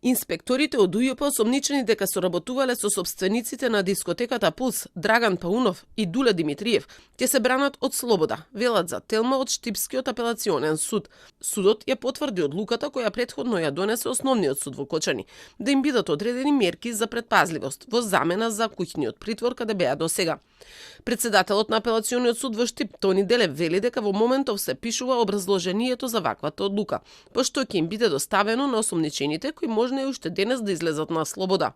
Инспекторите од УЈП осомничени дека соработувале со собствениците на дискотеката Пулс, Драган Паунов и Дуле Димитриев, ќе се бранат од слобода, велат за Телма од Штипскиот апелационен суд. Судот ја потврди одлуката која претходно ја донесе основниот суд во Кочани, да им бидат одредени мерки за предпазливост во замена за куќниот притвор каде беа досега. Председателот на апелациониот суд во Штип, Тони Делев, вели дека во моментов се пишува образложението за ваквата одлука, пошто ќе им биде доставено на осомничените кои можно и уште денес да излезат на слобода.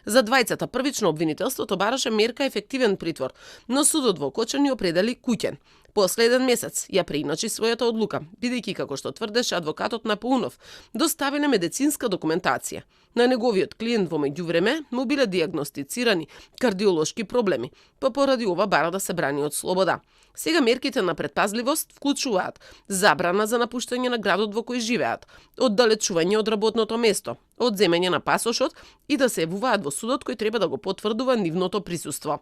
За двајцата првично обвинителството бараше мерка ефективен притвор, но судот во Кочани определи куќен. После 1 месец ја преиначи својата одлука, бидејќи како што тврдеше адвокатот на Паунов, доставиле медицинска документација. На неговиот клиент во меѓувреме му биле диагностицирани кардиолошки проблеми, па поради ова бара да се брани од слобода. Сега мерките на предпазливост вклучуваат забрана за напуштање на градот во кој живеат, оддалечување од работното место, одземање на пасошот и да се јавуваат во судот кој треба да го потврдува нивното присуство.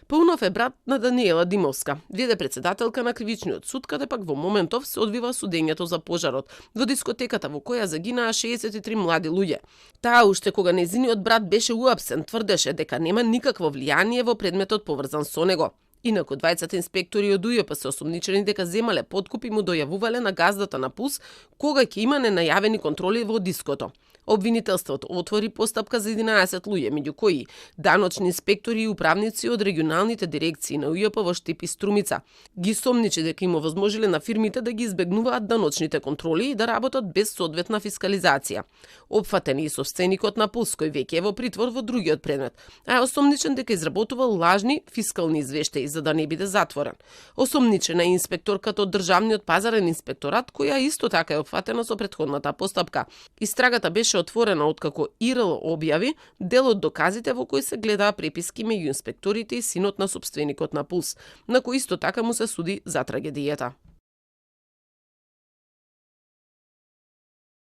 Паунов е брат на Даниела Димовска, веде председателка на кривичниот суд, каде пак во моментов се одвива судењето за пожарот во дискотеката во која загинаа 63 млади луѓе. Таа уште кога нејзиниот брат беше уапсен, тврдеше дека нема никакво влијание во предметот поврзан со него. Инаку двајцата инспектори од УЈП се осомничени дека земале подкуп и му дојавувале на газдата на Пулс кога ќе има ненајавени контроли во диското. Обвинителството отвори постапка за 11 луѓе, меѓу кои даночни инспектори и управници од регионалните дирекции на УЈП во Штип и Струмица. Ги сомничи дека им овозможиле на фирмите да ги избегнуваат даночните контроли и да работат без соодветна фискализација. Опфатени и собственикот на Пулс, кој веќе е во притвор во другиот предмет, а е осомничен дека изработувал лажни фискални извештаи за да не биде затворен. Осомничена е инспекторката од Државниот пазарен инспекторат, која исто така е опфатена со претходната постапка. Истрагата беше отворена откако ИРЛ објави дел од доказите во кои се гледаа преписки меѓу инспекторите и синот на собственикот на Пулс, на кој исто така му се суди за трагедијата.